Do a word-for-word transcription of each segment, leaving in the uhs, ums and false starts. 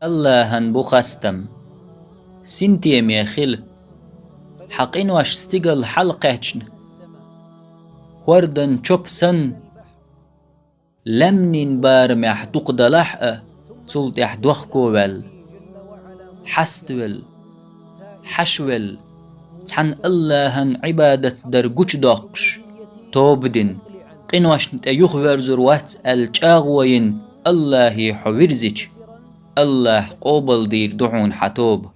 Аллахӏан бу хастам. Синтеме хила. Хьа къинош стигал хьалкхаьчна, хӏордан чоп санна, лаьмнин барамехь дукха далахь а, цул тӏаьхьа дохковаьлла, хьаставелла, хьашвелла, цхьана Аллахӏан Ӏибадат дар гучудоккхуш, тоба дина, къиношна тӏе юхаверзур вац аьлла чӏагӏо йина Аллахӏе хьо вирзича, Аллахӏ къобалдийр ду хьуна хьан тоба.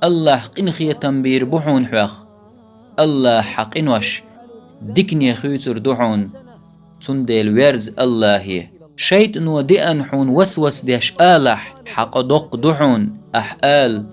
Аллахӏ къинхетам бийр бу хьуна хьох. Аллахӏ хьан къинош дикане хуьйцур ду хьуна, цундела верза Аллахӏе. ШайтӀано деана хьуна васвас деш алахь, хьан къа доккха ду хьуна, ахь ала: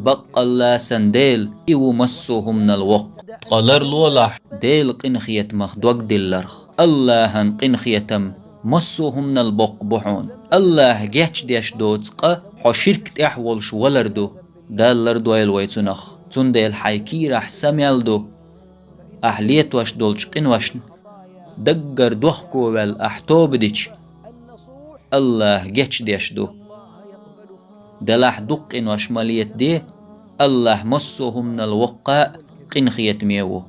«Баккъалла сан Дела, и ву массо а хӀуманал воккха». Ткъа ларлолахь Делан къинхетамах дог дилларх. Аллахӏан къинхетам массо а хӀуманал боккха бу хьуна. Аллахӏ гечдеш доцу къа хьо ширк тӀехь волуш валар ду. Дала лардойла вай цунах. Цундела хьайн кийрахь са мел ду. Ахь летош долчу къиношна даггара дохковаьлла ахь тоба дича, Аллахӏ гечдеш ду. Делахь дукха къинош ма летаде, Аллахӏ массо а хӀуманал воккха а, къинхетаме ву.